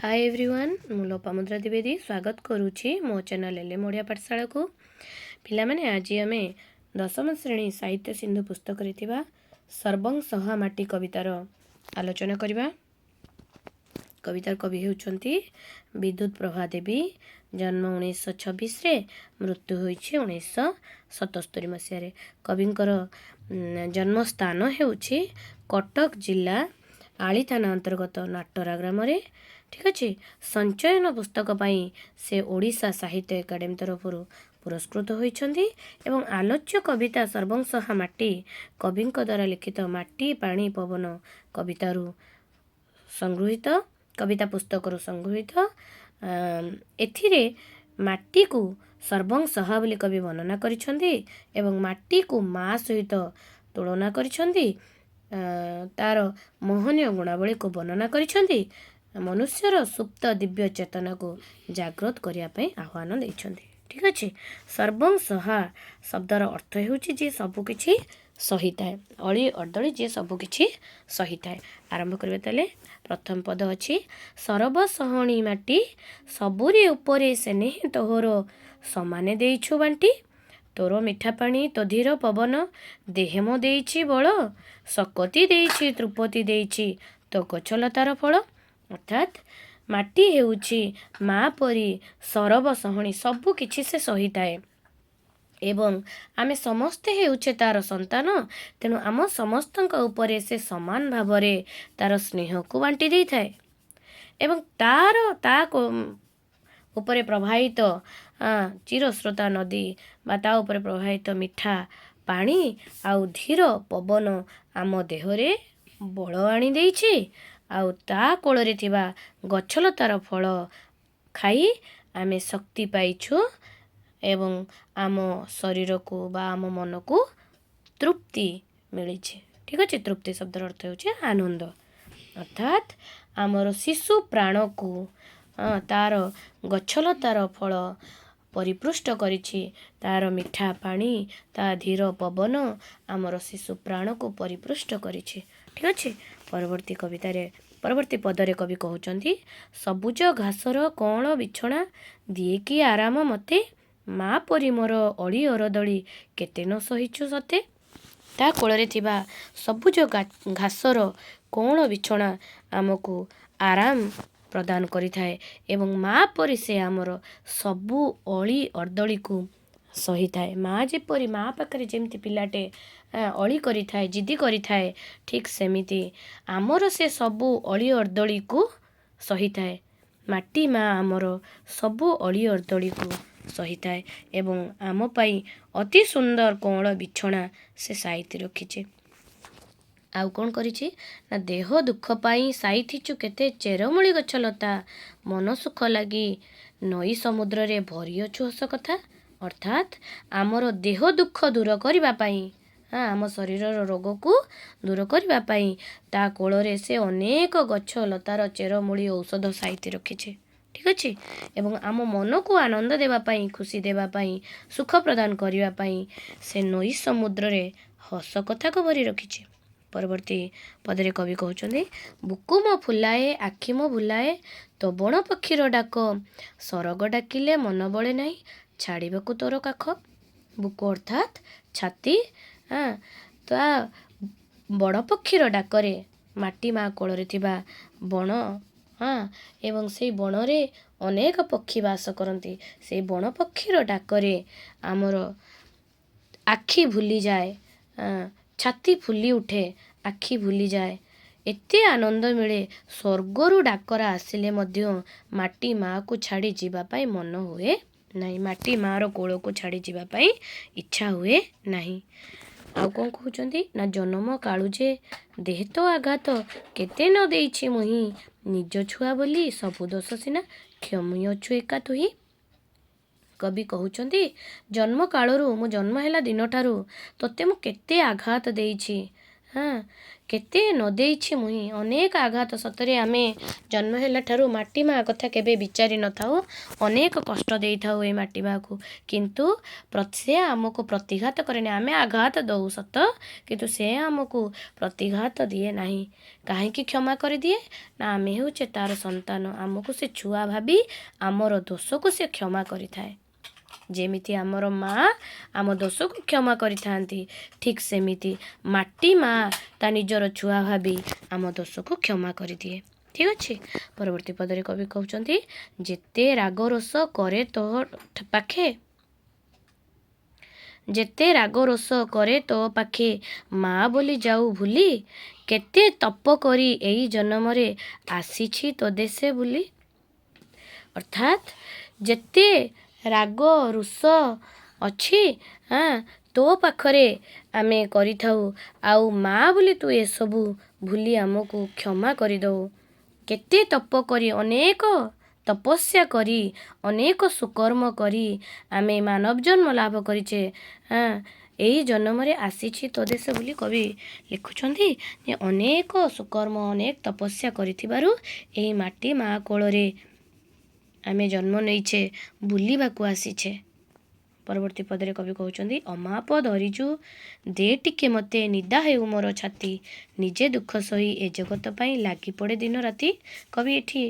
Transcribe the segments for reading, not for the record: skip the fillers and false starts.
ହାଏ everyone, ମୁଁ ଲୋପାମୁଦ୍ରା ଦ୍ୱିବେଦୀ ସ୍ୱାଗତ କରୁଛି ମୋ ଚ୍ୟାନେଲ୍ ଏଲ୍ ଏମ୍ ଓଡ଼ିଆ ପାଠଶାଳାକୁ। ପିଲାମାନେ, ଆଜି ଆମେ ଦଶମ ଶ୍ରେଣୀ ସାହିତ୍ୟ ସିନ୍ଧୁ ପୁସ୍ତକରେ ଥିବା ସର୍ବଂ ସହା ମାଟି କବିତାର ଆଲୋଚନା କରିବା। କବିତାର କବି ହେଉଛନ୍ତି ବିଦ୍ୟୁତ ପ୍ରଭା ଦେବୀ। ଜନ୍ମ 1926ରେ, ମୃତ୍ୟୁ ହୋଇଛି 1977 ମସିହାରେ। କବିଙ୍କର ଜନ୍ମସ୍ଥାନ ହେଉଛି କଟକ ଜିଲ୍ଲା ଆଳି ଥାନା ଅନ୍ତର୍ଗତ ନାଟରା ଗ୍ରାମରେ। ଠିକ୍ ଅଛି। ସଞ୍ଚୟନ ପୁସ୍ତକ ପାଇଁ ସେ ଓଡ଼ିଶା ସାହିତ୍ୟ ଏକାଡେମୀ ତରଫରୁ ପୁରସ୍କୃତ ହୋଇଛନ୍ତି ଏବଂ ଆଲୋଚ୍ୟ କବିତା ସର୍ବଂସହା ମାଟି କବିଙ୍କ ଦ୍ୱାରା ଲିଖିତ ମାଟି ପାଣି ପବନ କବିତାରୁ ସଂଗୃହୀତ, କବିତା ପୁସ୍ତକରୁ ସଂଗୃହୀତ। ଏଥିରେ ମାଟିକୁ ସର୍ବଂସହା ବୋଲି କବି ବର୍ଣ୍ଣନା କରିଛନ୍ତି ଏବଂ ମାଟିକୁ ମା ସହିତ ତୁଳନା କରିଛନ୍ତି, ତାର ମହନୀୟ ଗୁଣାବଳୀକୁ ବର୍ଣ୍ଣନା କରିଛନ୍ତି, ମନୁଷ୍ୟର ସୁପ୍ତ ଦିବ୍ୟ ଚେତନାକୁ ଜାଗ୍ରତ କରିବା ପାଇଁ ଆହ୍ୱାନ ଦେଇଛନ୍ତି। ଠିକ୍ ଅଛି। ସର୍ବଂସହା ଶବ୍ଦର ଅର୍ଥ ହେଉଛି ଯିଏ ସବୁକିଛି ସହିଥାଏ, ଅଳି ଅର୍ଦ୍ଦଳି ଯିଏ ସବୁକିଛି ସହିଥାଏ। ଆରମ୍ଭ କରିବା ତାହେଲେ। ପ୍ରଥମ ପଦ ଅଛି, ସରବସହଣୀ ମାଟି ସବୁରି ଉପରେ ସେନେହ ତୋହର ସମାନେ ଦେଇଛୁ ବାଣ୍ଟି। ତୋର ମିଠା ପାଣି, ତୋ ଧୀର ପବନ ଦେହେ ମୋ ଦେଇଛି ବଳ, ଶକତି ଦେଇଛି, ତୃପତି ଦେଇଛି ତୋ ଗଛଲତାର ଫଳ। ଅର୍ଥାତ୍ ମାଟି ହେଉଛି ମା ପରି ସରବସହଣୀ, ସବୁ କିଛି ସେ ସହିଥାଏ ଏବଂ ଆମେ ସମସ୍ତେ ହେଉଛେ ତାର ସନ୍ତାନ। ତେଣୁ ଆମ ସମସ୍ତଙ୍କ ଉପରେ ସେ ସମାନ ଭାବରେ ତାର ସ୍ନେହକୁ ବାଣ୍ଟି ଦେଇଥାଏ ଏବଂ ତାର ତା ଉପରେ ପ୍ରବାହିତ ଚିରସ୍ରୋତା ନଦୀ ବା ତା ଉପରେ ପ୍ରବାହିତ ମିଠା ପାଣି ଆଉ ଧୀର ପବନ ଆମ ଦେହରେ ବଳ ଆଣି ଦେଇଛି। ଆଉ ତା କୋଳରେ ଥିବା ଗଛଲତାର ଫଳ ଖାଇ ଆମେ ଶକ୍ତି ପାଇଛୁ ଏବଂ ଆମ ଶରୀରକୁ ବା ଆମ ମନକୁ ତୃପ୍ତି ମିଳିଛି। ଠିକ୍ ଅଛି। ତୃପ୍ତି ଶବ୍ଦର ଅର୍ଥ ହେଉଛି ଆନନ୍ଦ। ଅର୍ଥାତ୍ ଆମର ଶିଶୁ ପ୍ରାଣକୁ ତାର ଗଛଲତାର ଫଳ ପରିପୃଷ୍ଟ କରିଛି। ତାର ମିଠା ପାଣି, ତା ଧୀର ପବନ ଆମର ଶିଶୁ ପ୍ରାଣକୁ ପରିପୃଷ୍ଟ କରିଛି। ଠିକ୍ ଅଛି। ପରବର୍ତ୍ତୀ କବିତାରେ, ପରବର୍ତ୍ତୀ ପଦରେ କବି କହୁଛନ୍ତି, ସବୁଜ ଘାସର କଅଁଳ ବିଛଣା ଦିଏ କି ଆରାମ ମତେ, ମା ପରି ମୋର ଅଳି ଅରଦଳି କେତେ ନ ସହିଛୁ ସତେ। ତା କୋଳରେ ଥିବା ସବୁଜ ଘାସର କଅଁଳ ବିଛଣା ଆମକୁ ଆରାମ ପ୍ରଦାନ କରିଥାଏ ଏବଂ ମା ପରି ସେ ଆମର ସବୁ ଅଳି ଅର୍ଦ୍ଦଳିକୁ ସହିଥାଏ। ମା ଯେପରି, ମା ପାଖରେ ଯେମିତି ପିଲାଟେ ଅଳି କରିଥାଏ, ଜିଦି କରିଥାଏ, ଠିକ୍ ସେମିତି ଆମର ସେ ସବୁ ଅଳି ଅର୍ଦ୍ଦଳିକୁ ସହିଥାଏ। ମାଟି ମା ଆମର ସବୁ ଅଳି ଅର୍ଦ୍ଦଳିକୁ ସହିଥାଏ ଏବଂ ଆମ ପାଇଁ ଅତି ସୁନ୍ଦର କଅଁଳ ବିଛଣା ସେ ସାଇତି ରଖିଛି। ଆଉ କ'ଣ କରିଛି ନା, ଦେହ ଦୁଃଖ ପାଇଁ ସାଇଥିଛୁ କେତେ ଚେରମୂଳି ଗଛ ଲତା, ମନ ସୁଖ ଲାଗି ନଈ ସମୁଦ୍ରରେ ଭରିଅଛୁ ହସ କଥା। ଅର୍ଥାତ୍ ଆମର ଦେହ ଦୁଃଖ ଦୂର କରିବା ପାଇଁ, ଆମ ଶରୀରର ରୋଗକୁ ଦୂର କରିବା ପାଇଁ ତା କୋଳରେ ସେ ଅନେକ ଗଛ ଲତାର ଚେରମୂଳି ଔଷଧ ସାଇତି ରଖିଛି। ଠିକ୍ ଅଛି। ଏବଂ ଆମ ମନକୁ ଆନନ୍ଦ ଦେବା ପାଇଁ, ଖୁସି ଦେବା ପାଇଁ, ସୁଖ ପ୍ରଦାନ କରିବା ପାଇଁ ସେ ନଈ ସମୁଦ୍ରରେ ହସ କଥାକୁ ଭରି ରଖିଛି। ପରବର୍ତ୍ତୀ ପଦରେ କବି କହୁଛନ୍ତି, ବୁକୁ ମୋ ଫୁଲାଏ, ଆଖି ମୋ ଭୁଲାଏ ତୋ ବଣ ପକ୍ଷୀର ଡାକ, ସରଗ ଡାକିଲେ ମନ ବଳେ ନାହିଁ ଛାଡ଼ିବାକୁ ତୋର କାଖ। ବୁକୁ ଅର୍ଥାତ୍ ଛାତି। ତା ବଡ଼ ପକ୍ଷୀର ଡାକରେ ମାଟି ମା କୋଳରେ ଥିବା ବଣ, ହଁ, ଏବଂ ସେଇ ବଣରେ ଅନେକ ପକ୍ଷୀ ବାସ କରନ୍ତି। ସେଇ ବଣ ପକ୍ଷୀର ଡାକରେ ଆମର ଆଖି ଭୁଲିଯାଏ, ଛାତି ଫୁଲି ଉଠେ, ଆଖି ଭୁଲିଯାଏ, ଏତେ ଆନନ୍ଦ ମିଳେ। ସ୍ୱର୍ଗରୁ ଡାକରା ଆସିଲେ ମଧ୍ୟ ମାଟି ମାଆକୁ ଛାଡ଼ି ଯିବା ପାଇଁ ମନ ହୁଏ ନାହିଁ। ମାଟି ମାଆର କୋଳକୁ ଛାଡ଼ି ଯିବା ପାଇଁ ଇଚ୍ଛା ହୁଏ ନାହିଁ। ଆଉ କ'ଣ କହୁଛନ୍ତି ନା, ଜନମ କାଳୁ ଯେ ଦେହେ ତ ଆଘାତ କେତେ ନ ଦେଇଛି ମୁହିଁ, ନିଜ ଛୁଆ ବୋଲି ସବୁ ଦୋଷ ସିନା କ୍ଷମିଅଛୁ ଏକା ତୁହି। କବି କହୁଛନ୍ତି, ଜନ୍ମ କାଳରୁ, ମୁଁ ଜନ୍ମ ହେଲା ଦିନଠାରୁ ତୋତେ ମୁଁ କେତେ ଆଘାତ ଦେଇଛି। ହଁ, କେତେ ନ ଦେଇଛି ମୁହିଁ ଅନେକ ଆଘାତ। ସତରେ ଆମେ ଜନ୍ମ ହେଲା ଠାରୁ ମାଟି ମା କଥା କେବେ ବିଚାରି ନଥାଉ, ଅନେକ କଷ୍ଟ ଦେଇଥାଉ ଏଇ ମାଟି ମାକୁ, କିନ୍ତୁ ସେ ଆମକୁ ପ୍ରତିଘାତ କରେନି। ଆମେ ଆଘାତ ଦଉ ସତ, କିନ୍ତୁ ସେ ଆମକୁ ପ୍ରତିଘାତ ଦିଏ ନାହିଁ। କାହିଁକି କ୍ଷମା କରିଦିଏ ନା, ଆମେ ହେଉଛେ ତାର ସନ୍ତାନ, ଆମକୁ ସେ ଛୁଆ ଭାବି ଆମର ଦୋଷକୁ ସେ କ୍ଷମା କରିଥାଏ। ଯେମିତି ଆମର ମା ଆମ ଦୋଷକୁ କ୍ଷମା କରିଥାନ୍ତି, ଠିକ୍ ସେମିତି ମାଟି ମା ତା ନିଜର ଛୁଆ ଭାବି ଆମ ଦୋଷକୁ କ୍ଷମା କରିଦିଏ। ଠିକ୍ ଅଛି। ପରବର୍ତ୍ତୀ ପଦରେ କବି କହୁଛନ୍ତି, ଯେତେ ରାଗ ରୋଷ କରେ ତୋ ପାଖେ, ଯେତେ ରାଗ ରୋଷ କରେ ତୋ ପାଖେ, ମା ବୋଲି ଯାଉ ଭୁଲି, କେତେ ତପ କରି ଏଇ ଜନ୍ମରେ ଆସିଛି ତୋ ଦେଶେ ବୁଲି। ଅର୍ଥାତ୍ ଯେତେ ରାଗ ରୁଷ ଅଛି ତୋ ପାଖରେ ଆମେ କରିଥାଉ, ଆଉ ମା ବୋଲି ତୁ ଏସବୁ ଭୁଲି ଆମକୁ କ୍ଷମା କରିଦେଉ। କେତେ ତପ କରି, ଅନେକ ତପସ୍ୟା କରି, ଅନେକ ସୁକର୍ମ କରି ଆମେ ମାନବ ଜନ୍ମ ଲାଭ କରିଛେ, ଏଇ ଜନ୍ମରେ ଆସିଛି ତୋ ଦେଶ ବୋଲି। କବି ଲେଖୁଛନ୍ତି ଯେ ଅନେକ ସୁକର୍ମ, ଅନେକ ତପସ୍ୟା କରିଥିବାରୁ ଏହି ମାଟି ମା କୋଳରେ ଆମେ ଜନ୍ମ ନେଇଛେ, ବୁଲିବାକୁ ଆସିଛେ। ପରବର୍ତ୍ତୀ ପଦରେ କବି କହୁଛନ୍ତି, ଅମାପ ଧରିଛୁ ଦେ ଟିକେ ମୋତେ, ନିଦା ହେଉ ମୋର ଛାତି, ନିଜେ ଦୁଃଖ ସହି ଏ ଜଗତ ପାଇଁ ଲାଗି ପଡ଼େ ଦିନ ରାତି। କବି ଏଠି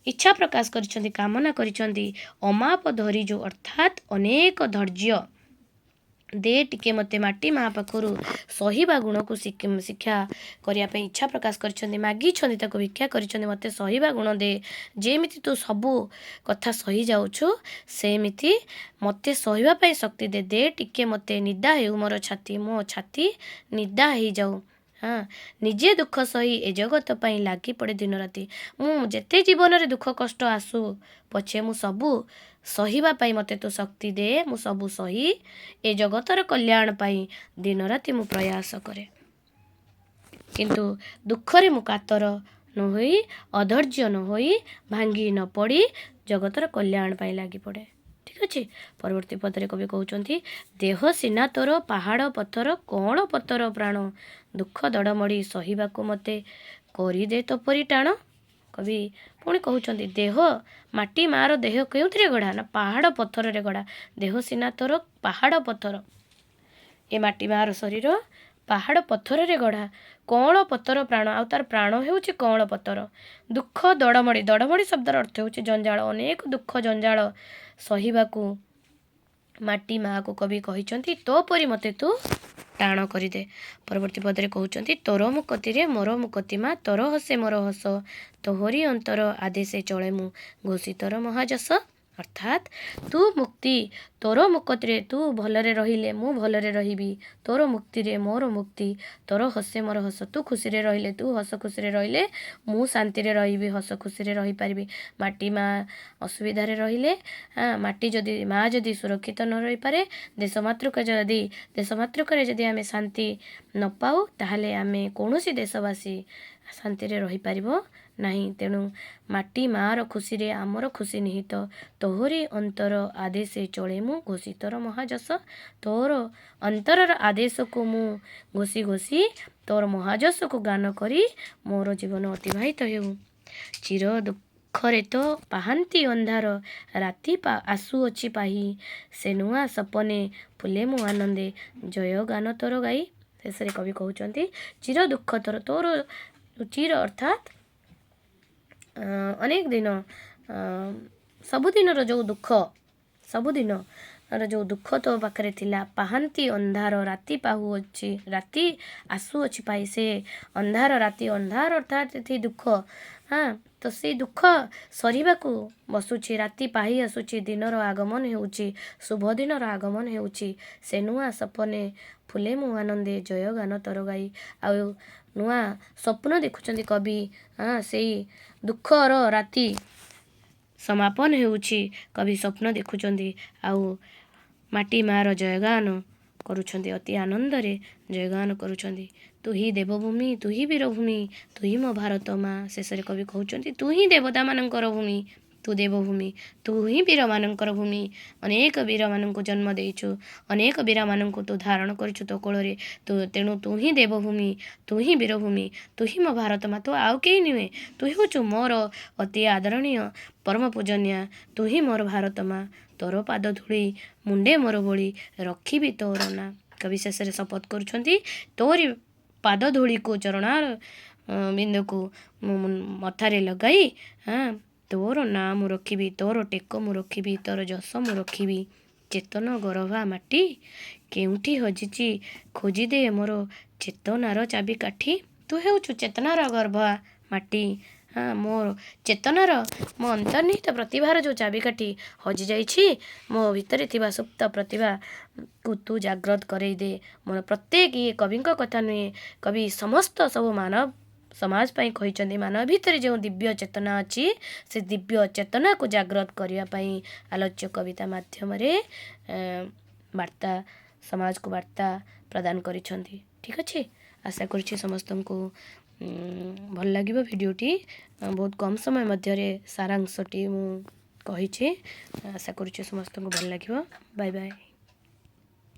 ଇଚ୍ଛା ପ୍ରକାଶ କରିଛନ୍ତି, କାମନା କରିଛନ୍ତି। ଅମାପ ଧରିଛୁ ଅର୍ଥାତ୍ ଅନେକ ଧୈର୍ଯ୍ୟ ଦେ ଟିକେ ମୋତେ, ମାଟି ମା ପାଖରୁ ସହିବା ଗୁଣକୁ ଶିକ୍ଷା କରିବା ପାଇଁ ଇଚ୍ଛା ପ୍ରକାଶ କରିଛନ୍ତି, ମାଗିଛନ୍ତି, ତାକୁ ଭିକ୍ଷା କରିଛନ୍ତି, ମୋତେ ସହିବା ଗୁଣ ଦେ। ଯେମିତି ତୁ ସବୁ କଥା ସହିଯାଉଛୁ, ସେମିତି ମୋତେ ସହିବା ପାଇଁ ଶକ୍ତି ଦେ। ଦେ ଟିକେ ମୋତେ, ନିଦା ହେଉ ମୋର ଛାତି, ମୋ ଛାତି ନିଦା ହେଇଯାଉ। ହଁ, ନିଜେ ଦୁଃଖ ସହି ଏ ଜଗତ ପାଇଁ ଲାଗି ପଡ଼େ ଦିନ ରାତି। ମୁଁ ଯେତେ ଜୀବନରେ ଦୁଃଖ କଷ୍ଟ ଆସୁ ପଛେ, ମୁଁ ସବୁ ସହିବା ପାଇଁ ମୋତେ ତୁ ଶକ୍ତି ଦେ। ମୁଁ ସବୁ ସହି ଏ ଜଗତର କଲ୍ୟାଣ ପାଇଁ ଦିନ ରାତି ମୁଁ ପ୍ରୟାସ କରେ, କିନ୍ତୁ ଦୁଃଖରେ ମୁଁ କାତର ନ ହୋଇ, ଅଧୈର୍ଯ୍ୟ ନ ହୋଇ, ଭାଙ୍ଗି ନ ପଡ଼ି ଜଗତର କଲ୍ୟାଣ ପାଇଁ ଲାଗି ପଡ଼େ। ଠିକ୍ ଅଛି। ପରବର୍ତ୍ତୀ ପଦରେ କବି କହୁଛନ୍ତି, ଦେହ ସିନା ତୋର ପାହାଡ଼ ପଥର, କ'ଣ ପଥର ପ୍ରାଣ, ଦୁଃଖ ଦଡ଼ମଡ଼ି ସହିବାକୁ ମୋତେ କରିଦେ ତୋ ପରି ଟାଣ। କବି ପୁଣି କହୁଛନ୍ତି, ଦେହ ମାଟି ମାର ଦେହ କେଉଁଥିରେ ଗଢ଼ା ନା ପାହାଡ଼ ପଥରରେ ଗଢ଼ା। ଦେହ ସିନା ତୋର ପାହାଡ଼ ପଥର, ଏ ମାଟି ମାର ଶରୀର ପାହାଡ଼ ପଥରରେ ଗଢ଼ା। କଅଁଳ ପତର ପ୍ରାଣ, ଆଉ ତାର ପ୍ରାଣ ହେଉଛି କଅଁଳ ପତର। ଦୁଃଖ ଦଡ଼ମଡ଼ି, ଦଡ଼ମଡ଼ି ଶବ୍ଦର ଅର୍ଥ ହେଉଛି ଜଞ୍ଜାଳ। ଅନେକ ଦୁଃଖ ଜଞ୍ଜାଳ ସହିବାକୁ ମାଟି ମାଆକୁ କବି କହିଛନ୍ତି, ତୋ ପରି ମୋତେ ତୁ ଟାଣ କରିଦେ। ପରବର୍ତ୍ତୀ ପଦରେ କହୁଛନ୍ତି, ତୋର ମୁକତିରେ ମୋର ମୁକତି ମା, ତୋର ହସେ ମୋର ହସ, ତୋହରି ଅନ୍ତର ଆଦେଶେ ଚଳେ ମୁଁ, ଘୋଷିତର ମହାଯଶ। ଅର୍ଥାତ୍ ତୁ ମୁକ୍ତି, ତୋର ମୁକତିରେ ତୁ ଭଲରେ ରହିଲେ ମୁଁ ଭଲରେ ରହିବି, ତୋର ମୁକ୍ତିରେ ମୋର ମୁକ୍ତି, ତୋର ହସେ ମୋର ହସ। ତୁ ଖୁସିରେ ରହିଲେ, ତୁ ହସ ଖୁସିରେ ରହିଲେ ମୁଁ ଶାନ୍ତିରେ ରହିବି, ହସ ଖୁସିରେ ରହିପାରିବି। ମାଟି ମା ଅସୁବିଧାରେ ରହିଲେ, ମାଟି ଯଦି ମା ଯଦି ସୁରକ୍ଷିତ ନ ରହିପାରେ, ଦେଶ ମାତୃକା ଯଦି, ଦେଶ ମାତୃକାରେ ଯଦି ଆମେ ଶାନ୍ତି ନ ପାଉ, ତାହେଲେ ଆମେ କୌଣସି ଦେଶବାସୀ ଶାନ୍ତିରେ ରହିପାରିବ ନାହିଁ। ତେଣୁ ମାଟି ମାଆର ଖୁସିରେ ଆମର ଖୁସି ନିହିତ। ତୋହରି ଅନ୍ତର ଆଦେଶେ ଚଳେ ମୁଁ, ଘୋଷିତର ମହାଯଶ। ତୋର ଅନ୍ତରର ଆଦେଶକୁ ମୁଁ ଘୋଷି ଘୋଷି ତୋର ମହାଯଶକୁ ଗାନ କରି ମୋର ଜୀବନ ଅତିବାହିତ ହେଉ। ଚିର ଦୁଃଖରେ ତ ପାହାନ୍ତି ଅନ୍ଧାର ରାତି ଆସୁଅଛି ପାହି, ସେ ନୂଆ ସପନେ ଫୁଲେ ମୁଁ ଆନନ୍ଦେ, ଜୟ ଗାନ ତୋର ଗାଇ। ଶେଷରେ କବି କହୁଛନ୍ତି, ଚିର ଦୁଃଖ ତୋର, ତୋର ଚିର ଅର୍ଥାତ୍ ଅନେକ ଦିନ, ସବୁଦିନର ଯେଉଁ ଦୁଃଖ, ସବୁଦିନର ଯେଉଁ ଦୁଃଖ ତୋ ପାଖରେ ଥିଲା, ପାହାନ୍ତି ଅନ୍ଧାର ରାତି ପାହୁଅଛି, ରାତି ଆସୁଅଛି ପାଇ, ସେ ଅନ୍ଧାର ରାତି, ଅନ୍ଧାର ଅର୍ଥାତ୍ ଏଠି ଦୁଃଖ, ହଁ, ତ ସେଇ ଦୁଃଖ ସରିବାକୁ ବସୁଛି, ରାତି ପାହି ଆସୁଛି, ଦିନର ଆଗମନ ହେଉଛି, ଶୁଭ ଦିନର ଆଗମନ ହେଉଛି। ସେ ନୂଆ ସପନେ ଫୁଲେ ମୁଁ ଆନନ୍ଦେ, ଜୟ ଗାନ ତୋର ଗାଇ। ଆଉ ନୂଆ ସ୍ୱପ୍ନ ଦେଖୁଛନ୍ତି କବି, ସେଇ ଦୁଃଖର ରାତି ସମାପନ ହେଉଛି, କବି ସ୍ୱପ୍ନ ଦେଖୁଛନ୍ତି ଆଉ ମାଟି ମାଆର ଜୟଗାନ କରୁଛନ୍ତି, ଅତି ଆନନ୍ଦରେ ଜୟଗାନ କରୁଛନ୍ତି। ତୁ ହିଁ ଦେବଭୂମି, ତୁ ହିଁ ବୀରଭୂମି, ତୁ ହିଁ ମୋ ଭାରତ ମା। ଶେଷରେ କବି କହୁଛନ୍ତି, ତୁ ହିଁ ଦେବତାମାନଙ୍କର ଭୂମି, ତୁ ଦେବଭୂମି, ତୁ ହିଁ ବୀରମାନଙ୍କର ଭୂମି। ଅନେକ ବୀରମାନଙ୍କୁ ଜନ୍ମ ଦେଇଛୁ, ଅନେକ ବୀରମାନଙ୍କୁ ତୁ ଧାରଣ କରିଛୁ ତୋ କୋଳରେ ତୁ। ତେଣୁ ତୁ ହିଁ ଦେବଭୂମି, ତୁ ହିଁ ବୀରଭୂମି, ତୁ ହିଁ ମୋ ଭାରତ ମା। ତୁ ଆଉ କେହି ନୁହେଁ, ତୁ ହେଉଛୁ ମୋର ଅତି ଆଦରଣୀୟ ପରମ ପୂଜନୀୟା, ତୁ ହିଁ ମୋର ଭାରତ ମା। ତୋର ପାଦ ଧୂଳି ମୁଣ୍ଡେ ମୋର ବୋଳି ରଖିବି ତୋର ନାଁ। କବି ଶେଷରେ ଶପଥ କରୁଛନ୍ତି, ତୋରି ପାଦ ଧୂଳିକୁ, ଚରଣାର ବିନ୍ଦୁକୁ ମୁଁ ମଥାରେ ଲଗାଇ, ହଁ, ତୋର ନାଁ ମୁଁ ରଖିବି, ତୋର ଟେକ ମୁଁ ରଖିବି, ତୋର ଯଶ ମୁଁ ରଖିବି। ଚେତନ ଗରଭା ମାଟି କେଉଁଠି ହଜିଛି ଖୋଜିଦେ ମୋର ଚେତନାର ଚାବି କାଠି। ତୁ ହେଉଛୁ ଚେତନାର ଗର୍ଭା ମାଟି। ହଁ, ମୋର ଚେତନାର, ମୋ ଅନ୍ତର୍ନିହିତ ପ୍ରତିଭାର ଯେଉଁ ଚାବିକାଠି ହଜିଯାଇଛି, ମୋ ଭିତରେ ଥିବା ସୁପ୍ତ ପ୍ରତିଭାକୁ ତୁ ଜାଗ୍ରତ କରେଇ ଦେ। ମୋର ପ୍ରତ୍ୟେକ, ଇଏ କବିଙ୍କ କଥା ନୁହେଁ, କବି ସମସ୍ତ ସବୁ ମାନବ ସମାଜ ପାଇଁ କହିଛନ୍ତି। ମାନବ ଭିତରେ ଯେଉଁ ଦିବ୍ୟ ଚେତନା ଅଛି, ସେ ଦିବ୍ୟ ଚେତନାକୁ ଜାଗ୍ରତ କରିବା ପାଇଁ ଆଲୋଚ୍ୟ କବିତା ମାଧ୍ୟମରେ ବାର୍ତ୍ତା, ସମାଜକୁ ବାର୍ତ୍ତା ପ୍ରଦାନ କରିଛନ୍ତି। ଠିକ୍ ଅଛି, ଆଶା କରୁଛି ସମସ୍ତଙ୍କୁ ଭଲ ଲାଗିବ ଭିଡ଼ିଓଟି। ବହୁତ କମ୍ ସମୟ ମଧ୍ୟରେ ସାରାଂଶଟି ମୁଁ କହିଛି। ଆଶା କରୁଛି ସମସ୍ତଙ୍କୁ ଭଲ ଲାଗିବ। Bye bye.